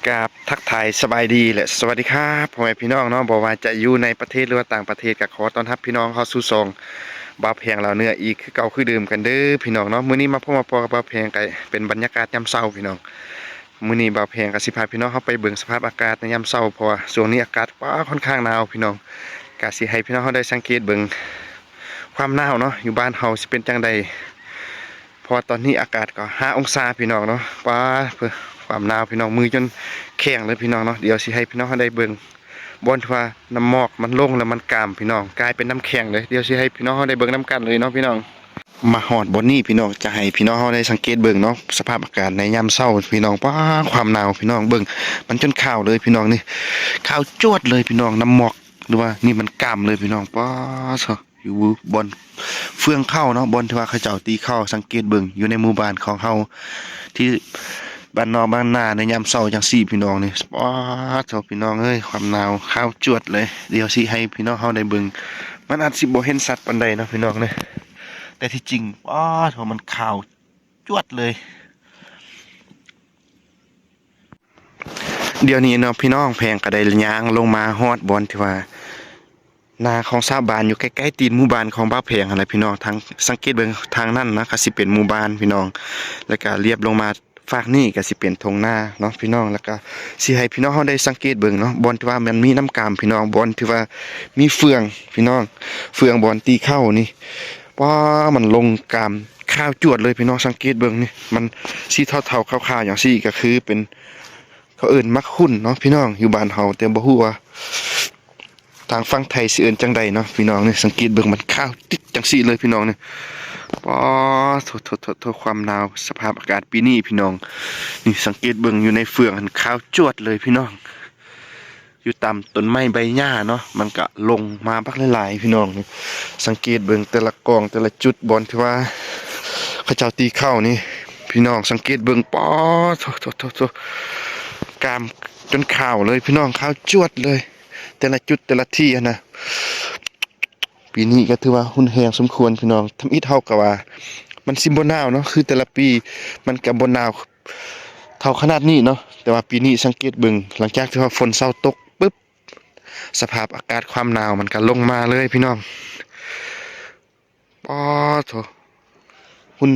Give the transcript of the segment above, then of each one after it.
ກາບທັກທາຍສະບາຍດີ ແລະ ສະຫວັດດີຄັບ ພໍ່ແມ່ພີ່ນ້ອງເນາະ, ບໍ່ວ່າຈະຢູ່ໃນປະເທດ ຫຼືວ່າຕ່າງປະເທດ ກໍຂໍຕ້ອນຮັບພີ່ນ້ອງເຂົ້າສູ່ຊ່ອງບ່າວແພງລາວເໜືອອີກຄືເກົ່າຄືເດີມກັນເດີພີ່ນ້ອງເນາະ. ມື້ນີ້ມາພົບມາພໍ້ກັບບ່າວແພງ ກໍເປັນບັນຍາກາດຍາມເຊົ້າພີ່ນ້ອງ. ມື້ນີ້ບ່າວແພງກໍຊິພາພີ່ນ້ອງເຮົາໄປເບິ່ງສະພາບອາກາດໃນຍາມເຊົ້າ ເພາະວ່າຊ່ວງນີ້ອາກາດ ປາ ຄ່ອນຂ້າງໜາວພີ່ນ້ອງ. ກໍຊິໃຫ້ພີ່ນ້ອງເຮົາໄດ້ສັງເກດເບິ່ງຄວາມໜາວເນາະ ຢູ່ບ້ານເຮົາຊິເປັນຈັ່ງໃດ ເພາະວ່າຕອນນີ້ອາກາດກໍຫ້າອົງສາພີ່ນ້ອງເນາະ. ປາ ຄວາມໜາວພີ່ນ້ອງ ມືຈົນແຂງເລີຍພີ່ນ້ອງເນາະ. ດຽວຊິໃຫ້ພີ່ນ້ອງເຮົາໄດ້ເບິ່ງ ບ່ອນທີ່ວ່ານ້ຳໝອກມັນລົງແລ້ວມັນກາມພີ່ນ້ອງ ກາຍເປັນນ້ຳແຂງເລີຍ. ດຽວຊິໃຫ້ພີ່ນ້ອງເຮົາໄດ້ເບິ່ງນຳກັນເລີຍເນາະພີ່ນ້ອງ. ມາຮອດບ່ອນນີ້ພີ່ນ້ອງ ຈະໃຫ້ພີ່ນ້ອງເຮົາໄດ້ສັງເກດເບິ່ງເນາະ ສະພາບອາກາດໃນຍາມເຊົ້າພີ່ນ້ອງ. ປາ ຄວາມໜາວພີ່ນ້ອງ ເບິ່ງ ມັນຈົນຂາວເລີຍພີ່ນ້ອງນີ້ ຂາວຈວດເລີຍພີ່ນ້ອງ. ນ້ຳໝອກ ຫຼືວ່ານີ້ມັນກາມເລີຍພີ່ນ້ອງ. ປາ ຢູ່ບ່ອນເຟືອງເຂົ້າເນາະ ບ່ອນທີ່ວ່າເຂົາເຈົ້າຕີເຂົ້າ ສັງເກດເບິ່ງຢູ່ໃນໝູ່ບ້ານຂອງເຮົາ ທີ່ບ້ານນອກບ້ານນາໃນຍາມເຊົ້າຈັ່ງຊີ້ພີ່ນ້ອງນີ້. ປາໂທ້ ພີ່ນ້ອງເອີຍ ຄວາມໜາວຂາວຈວດເລີຍ. ດຽວຊິໃຫ້ພີ່ນ້ອງເຮົາໄດ້ເບິ່ງ ມັນອາດຊິບໍ່ເຫັນຊັດປານໃດເນາະພີ່ນ້ອງເນາະ ແຕ່ທີ່ຈິງ ປາໂທ້ ມັນຂາວຈວດເລີຍ. ດຽວນີ້ເນາະພີ່ນ້ອງ ແພງກໍໄດ້ຍ່າງລົງມາຮອດບ່ອນທີ່ວ່າ ນາຂອງຊາວບ້ານຢູ່ໃກ້ໆຕີນໝູ່ບ້ານຂອງບ່າວແພງຫັ້ນແຫຼະພີ່ນ້ອງ. ທາງ ສັງເກດເບິ່ງທາງນັ້ນນະ ກໍຊິເປັນໝູ່ບ້ານພີ່ນ້ອງ ແລ້ວກໍລຽບລົງມາຟາກນີ້ກໍຊິເປັນທົ່ງນາເນາະພີ່ນ້ອງ. ແລ້ວກໍຊິໃຫ້ພີ່ນ້ອງເຮົາໄດ້ສັງເກດເບິ່ງເນາະ ບ່ອນທີ່ວ່າມັນມີນ້ຳກາມພີ່ນ້ອງ ບ່ອນທີ່ວ່າມີເຟືອງພີ່ນ້ອງ ເຟືອງບ່ອນຕີເຂົ້ານີ້ ປາ ມັນລົງກາມຂາວຈວດເລີຍພີ່ນ້ອງ. ສັງເກດເບິ່ງນີ້ ມັນສີເທົາໆຂາວໆຈັ່ງຊີ້ ກໍຄືເປັນ ເຂົາເອີ້ນໝາກຫຸ່ນເນາະພີ່ນ້ອງ ຢູ່ບ້ານເຮົາ ແຕ່ບໍ່ຮູ້ວ່າທາງຝັ່ງໄທຊິເອີ້ນຈັ່ງໃດເນາະພີ່ນ້ອງ. ນີ້ສັງເກດເບິ່ງ ມັນຂາວຕິດຈັ່ງຊີ້ເລີຍພີ່ນ້ອງນີ້. ປາໂທ້ ຄວາມໜາວ ສະພາບອາກາດປີນີ້ພີ່ນ້ອງ ນີ້ສັງເກດເບິ່ງຢູ່ໃນເຟືອງຫັ້ນ ຂາວຈວດເລີຍພີ່ນ້ອງ. ຢູ່ຕາມຕົ້ນໄມ້ໃບຫຍ້າເນາະ ມັນກະລົງມາບັກຫຼາຍໆພີ່ນ້ອງ. ນີ້ສັງເກດເບິ່ງແຕ່ລະກອງ ແຕ່ລະຈຸດ ບ່ອນທີ່ວ່າເຂົາເຈົ້າຕີເຂົ້ານີ້ ພີ່ນ້ອງສັງເກດເບິ່ງ ປາໂທ້ ກາມຈົນຂາວເລີຍພີ່ນ້ອງ ຂາວຈວດເລີຍ ແຕ່ລະຈຸດແຕ່ລະທີ່ຫັ້ນນະ. ປີນີ້ກໍຖືວ່າຮຸນແຮງສົມຄວນພີ່ນ້ອງ. ທຳອິດເຮົາກໍວ່າມັນຊິບໍ່ໜາວເນາະ ຄືແຕ່ລະປີມັນກໍບໍ່ໜາວເທົ່າຂະໜາດນີ້ເນາະ ແຕ່ວ່າປີນີ້ສັງເກດເບິ່ງ ຫຼັງຈາກທີ່ວ່າຝົນເຊົາຕົກປຶບ ສະພາບອາກາດຄວາມໜາວມັນກໍລົງມາເລີຍພີ່ນ້ອງ. ປາໂທ້ ຮຸນ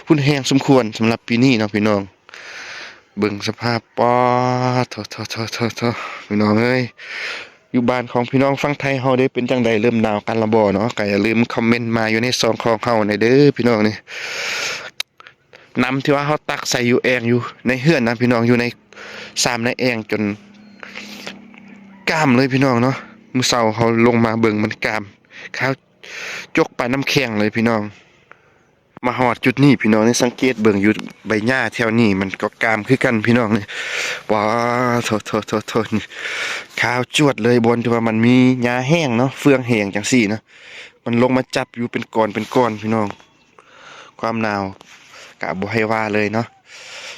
ຮຸນແຮງສົມຄວນສຳລັບປີນີ້ເນາະພີ່ນ້ອງ. ເບິ່ງສະພາບ ປາໂທ້ ໂທ້ ໂທ້ ໂທ້ ໂທ້ ພີ່ນ້ອງເອີຍ ຢູ່ບ້ານຂອງພີ່ນ້ອງຝັ່ງໄທເຮົາເດ້ ເປັນຈັ່ງໃດ ເລີ່ມໜາວກັນລະບໍ່ເນາະ? ກໍຢ່າລືມຄອມເມັນມາຢູ່ໃນຊ່ອງຂອງເຮົາແດ່ເດີພີ່ນ້ອງ. ນີ້ ນ້ຳທີ່ວ່າເຮົາຕັກໃສ່ຢູ່ແອ່ງຢູ່ໃນເຮືອນນະພີ່ນ້ອງ ຢູ່ໃນຊາມໃນແອ່ງຈົນກາມເລີຍພີ່ນ້ອງເນາະ. ມື້ເຊົ້າເຮົາລົງມາເບິ່ງມັນກາມ ຂາວຈົກປານນ້ຳແຂງເລີຍພີ່ນ້ອງ. ມາຮອດຈຸດນີ້ພີ່ນ້ອງ ນີ້ສັງເກດເບິ່ງຢູ່ໃບຫຍ້າແຖວນີ້ ມັນກໍກາມຄືກັນພີ່ນ້ອງ. ນີ້ ປາໂທ້ ໂທ້ ໂທ້ ໂທ້ ນີ້ ຂາວຈວດເລີຍ ບ່ອນທີ່ວ່າມັນມີຫຍ້າແຫ້ງເນາະ ເຟືອງແຫ້ງຈັ່ງຊີ້ນະ ມັນລົງມາຈັບຢູ່ເປັນກ້ອນເປັນກ້ອນພີ່ນ້ອງ. ຄວາມໜາວກະບໍ່ໃຫ້ວ່າເລີຍເນາະ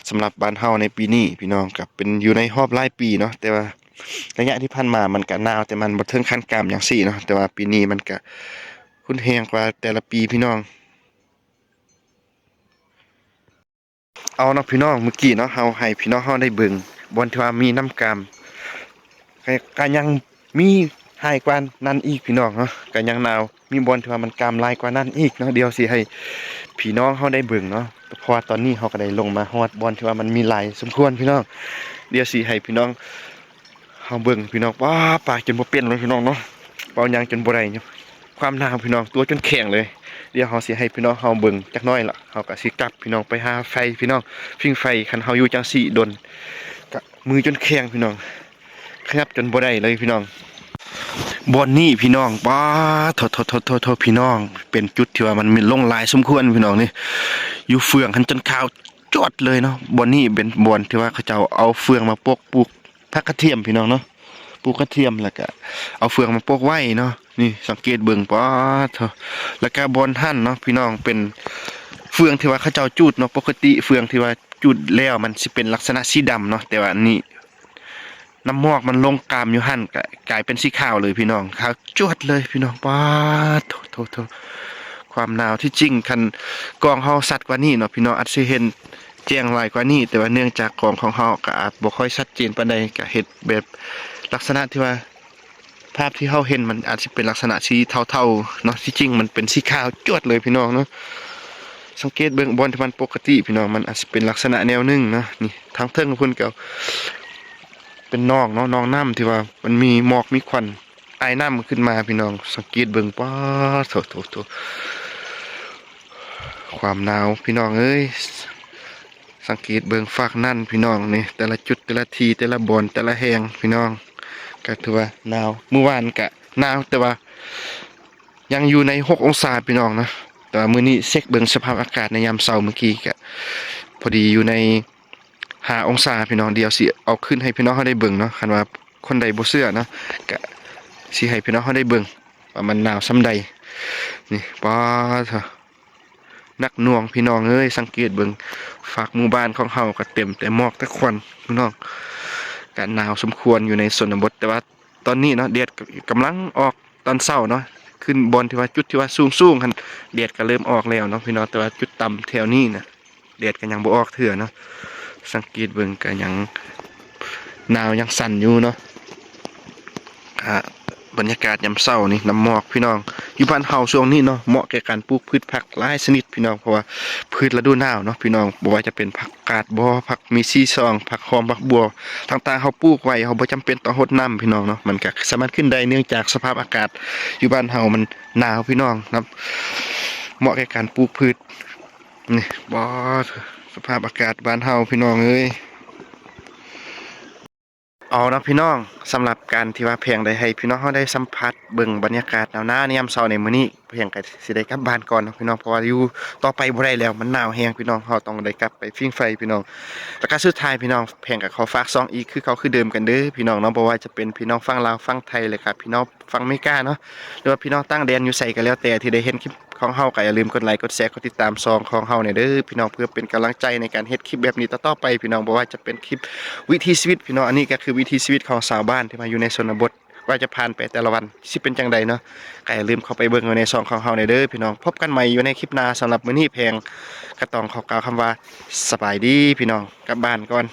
ສຳລັບບ້ານເຮົາໃນປີນີ້ພີ່ນ້ອງ. ກະເປັນຢູ່ໃນຮອບຫຼາຍປີເນາະ ແຕ່ວ່າໄລຍະທີ່ຜ່ານມາມັນກະໜາວ ແຕ່ມັນບໍ່ເຖິງຂັ້ນກາມຫຍັງຊີ້ເນາະ ແຕ່ວ່າປີນີ້ມັນກະຮຸນແຮງກວ່າແຕ່ລະປີພີ່ນ້ອງ. ເອົາເນາະພີ່ນ້ອງ ມື້ກີ້ເນາະ ເຮົາໃຫ້ພີ່ນ້ອງເຮົາໄດ້ເບິ່ງບ່ອນທີ່ວ່າມີນ້ຳກາມ ກະ ກະຍັງມີຫຼາຍກວ່ານັ້ນອີກພີ່ນ້ອງເນາະ ກະຍັງໜາວ ມີບ່ອນທີ່ວ່າມັນກາມຫຼາຍກວ່ານັ້ນອີກເນາະ. ດຽວຊິໃຫ້ພີ່ນ້ອງເຮົາໄດ້ເບິ່ງເນາະ ເພາະວ່າຕອນນີ້ເຮົາກໍໄດ້ລົງມາຮອດບ່ອນທີ່ວ່າມັນມີຫຼາຍສົມຄວນພີ່ນ້ອງ. ດຽວຊິໃຫ້ພີ່ນ້ອງເຮົາເບິ່ງພີ່ນ້ອງ ປາ ປາກຈົນບໍ່ເປັນເລີຍພີ່ນ້ອງເນາະ ເວົ້າຫຍັງຈົນບໍ່ໄດ້ ຄວາມໜາວພີ່ນ້ອງ ຕົວຈົນແຂງເລີຍ. ດຽວເຮົາຊິໃຫ້ພີ່ນ້ອງເຮົາເບິ່ງຈັກໜ້ອຍລະ ເຮົາກໍຊິກັບພີ່ນ້ອງໄປຫາໄຟພີ່ນ້ອງ ຜິງໄຟ. ຄັນເຮົາຢູ່ຈັ່ງຊີ້ດົນ ກະມືຈົນແຂງພີ່ນ້ອງ ຂະຫຍັບຈົນບໍ່ໄດ້ເລີຍພີ່ນ້ອງ. ບ່ອນນີ້ພີ່ນ້ອງ ປາໂທ້ ໂທ້ ໂທ້ ໂທ້ ໂທ້ ພີ່ນ້ອງ ເປັນຈຸດທີ່ວ່າມັນມີລົງຫຼາຍສົມຄວນພີ່ນ້ອງ. ນີ້ ຢູ່ເຟືອງຫັ້ນຈົນຂາວຈວດເລີຍເນາະ. ບ່ອນນີ້ເປັນບ່ອນທີ່ວ່າເຂົາເຈົ້າເອົາເຟືອງມາປົກ ປູກຜັກກະທຽມພີ່ນ້ອງເນາະ ປູກກະທຽມ ແລ້ວກະເອົາເຟືອງມາປົກໄວ້ເນາະ. ນີ້ສັງເກດເບິ່ງ ປາໂທ້ ແລ້ວກະບ່ອນຫັ້ນເນາະພີ່ນ້ອງ ເປັນເຟືອງທີ່ວ່າເຂົາເຈົ້າຈູດເນາະ. ປົກກະຕິເຟືອງທີ່ວ່າຈູດແລ້ວມັນຊິເປັນລັກສະນະສີດຳເນາະ ແຕ່ວ່າອັນນີ້ ນ້ຳໝອກມັນລົງກາມຢູ່ຫັ້ນ ກະກາຍເປັນສີຂາວເລີຍພີ່ນ້ອງ ຂາວຈວດເລີຍພີ່ນ້ອງ. ປາໂທ້ ໂທ້ ໂທ້ ຄວາມໜາວ ທີ່ຈິງຄັນກ້ອງເຮົາຊັດກວ່ານີ້ເນາະ ພີ່ນ້ອງອາດຊິເຫັນ ແຈ້ງຫຼາຍກວ່ານີ້ ແຕ່ວ່າເນື່ອງຈາກກ້ອງຂອງເຮົາກໍອາດບໍ່ຄ່ອຍຊັດເຈນປານໃດ ກໍເຮັດແບບລັກສະນະທີ່ວ່າ ພາບທີ່ເຮົາເຫັນມັນອາດຊິເປັນລັກສະນະສີເທົາໆເນາະ, ທີ່ຈິງມັນເປັນສີຂາວຈວດເລີຍພີ່ນ້ອງເນາະ. ສັງເກດເບິ່ງບ່ອນທີ່ມັນປົກກະຕິພີ່ນ້ອງ ມັນອາດຊິເປັນລັກສະນະແນວໜຶ່ງເນາະ. ນີ້ທາງເທິງພຸ້ນກໍເປັນໜອງເນາະ, ໜອງນ້ຳທີ່ວ່າມັນມີໝອກມີຄວັນ ອາຍນ້ຳຂຶ້ນມາພີ່ນ້ອງ. ສັງເກດເບິ່ງ ປາດໂທ້ໆໆ ຄວາມໜາວພີ່ນ້ອງເອີຍ. ສັງເກດເບິ່ງຟາກນັ້ນພີ່ນ້ອງ ນີ້ແຕ່ລະຈຸດ ແຕ່ລະທີ່ ແຕ່ລະບ່ອນ ແຕ່ລະແຫ່ງພີ່ນ້ອງ ກໍຖືວ່າໜາວ. ມື້ວານກະໜາວ ແຕ່ວ່າຍັງຢູ່ໃນຫົກອົງສາພີ່ນ້ອງເນາະ. ແຕ່ວ່າມື້ນີ້ເຊັກເບິ່ງສະພາບອາກາດໃນຍາມເຊົ້າມື້ກີ້ ກະພໍດີຢູ່ໃນຫ້າອົງສາພີ່ນ້ອງ. ດຽວຊິເອົາຂຶ້ນໃຫ້ພີ່ນ້ອງເຮົາໄດ້ເບິ່ງເນາະ, ຄັນວ່າຄົນໃດບໍ່ເຊື່ອເນາະ ກະຊິໃຫ້ພີ່ນ້ອງເຮົາໄດ້ເບິ່ງວ່າມັນໜາວສ່ຳໃດ. ນີ້ ປາດໂທ້ ໜັກໜ່ວງພີ່ນ້ອງເອີຍ. ສັງເກດເບິ່ງຟາກໝູ່ບ້ານຂອງເຮົາກໍເຕັມແຕ່ໝອກແຕ່ຄວັນພີ່ນ້ອງ. ກະໜາວສົມຄວນຢູ່ໃນຊົນນະບົດ ແຕ່ວ່າຕອນນີ້ເນາະ ແດດກຳລັງອອກຕອນເຊົ້າເນາະ. ຂຶ້ນບ່ອນທີ່ວ່າ ຈຸດທີ່ວ່າສູງໆຫັ້ນ ແດດກໍເລີ່ມອອກແລ້ວເນາະພີ່ນ້ອງ, ແຕ່ວ່າຈຸດຕ່ຳແຖວນີ້ນະ ແດດກໍຍັງບໍ່ອອກເທື່ອເນາະ. ສັງເກດເບິ່ງກໍຍັງໜາວ ຍັງສັ່ນຢູ່ເນາະ. ອ່າ ບັນຍາກາດຍາມເຊົ້ານີ້ ນ້ຳໝອກພີ່ນ້ອງ. ຢູ່ບ້ານເຮົາຊ່ວງນີ້ເນາະ ເໝາະແກ່ການປູກພືດຜັກຫຼາຍຊະນິດພີ່ນ້ອງ, ເພາະວ່າພືດລະດູໜາວເນາະພີ່ນ້ອງ, ບໍ່ວ່າຈະເປັນຜັກກາດບໍ ຜັກມີສີສອງ ຜັກຫອມ ຜັກບົ່ວຕ່າງໆ ເຮົາປູກໄວ້ ເຮົາບໍ່ຈຳເປັນຕ້ອງຫົດນ້ຳພີ່ນ້ອງເນາະ, ມັນກໍສາມາດຂຶ້ນໄດ້ ເນື່ອງຈາກສະພາບອາກາດຢູ່ບ້ານເຮົາມັນໜາວພີ່ນ້ອງເນາະ, ເໝາະແກ່ການປູກພືດ. ນີ້ ປາດ ສະພາບອາກາດບ້ານເຮົາພີ່ນ້ອງເອີຍ. ເອົາເນາະພີ່ນ້ອງ, ສຳລັບການທີ່ວ່າແພງໄດ້ໃຫ້ພີ່ນ້ອງເຮົາໄດ້ສຳຜັດເບິ່ງບັນຍາກາດໜາວໆໃນຍາມເຊົ້າໃນມື້ນີ້ ແພງກໍຊິໄດ້ກັບບ້ານກ່ອນເນາະພີ່ນ້ອງ, ເພາະວ່າຢູ່ຕໍ່ໄປບໍ່ໄດ້ແລ້ວ ມັນໜາວແຮງພີ່ນ້ອງ, ເຮົາຕ້ອງໄດ້ກັບໄປຜິງໄຟພີ່ນ້ອງ. ແລ້ວກໍສຸດທ້າຍພີ່ນ້ອງ ແພງກໍຂໍຝາກຊ່ອງອີກຄືເກົ່າຄືເດີມກັນເດີພີ່ນ້ອງເນາະ, ບໍ່ວ່າຈະເປັນພີ່ນ້ອງຝັ່ງລາວ ຝັ່ງໄທ ແລ້ວກໍພີ່ນ້ອງ ຝັ່ງອາເມລິກາເນາະ ຫຼືວ່າພີ່ນ້ອງຕ່າງແດນຢູ່ໃສກໍແລ້ວແຕ່ ທີ່ໄດ້ເຫັນຄລິບຂອງເຮົາ ກໍຢ່າລືມກົດໄລ ກົດແຊ ກົດຕິດຕາມຊ່ອງຂອງເຮົາແດ່ເດີພີ່ນ້ອງ, ເພື່ອເປັນກຳລັງໃຈໃນການເຮັດຄລິບແບບນີ້ຕໍ່ໆໄປພີ່ນ້ອງ. ບໍ່ວ່າຈະເປັນຄລິບວິຖີຊີວິດພີ່ນ້ອງ, ອັນນີ້ກໍຄືວິຖີຊີວິດຂອງຊາວບ້ານທີ່ມາຢູ່ໃນຊົນນະບົດ ວ່າຈະຜ່ານໄປແຕ່ລະວັນຊິເປັນຈັ່ງໃດເນາະ, ກໍຢ່າລືມເຂົ້າໄປເບິ່ງຢູ່ໃນຊ່ອງຂອງເຮົາແດ່ເດີພີ່ນ້ອງ. ພົບກັນໃໝ່ຢູ່ໃນຄລິບໜ້າ, ສຳລັບມື້ນີ້ແພງກໍຕ້ອງຂໍກ່າວຄຳວ່າ ສະບາຍດີພີ່ນ້ອງ, ກັບບ້ານກ່ອນ.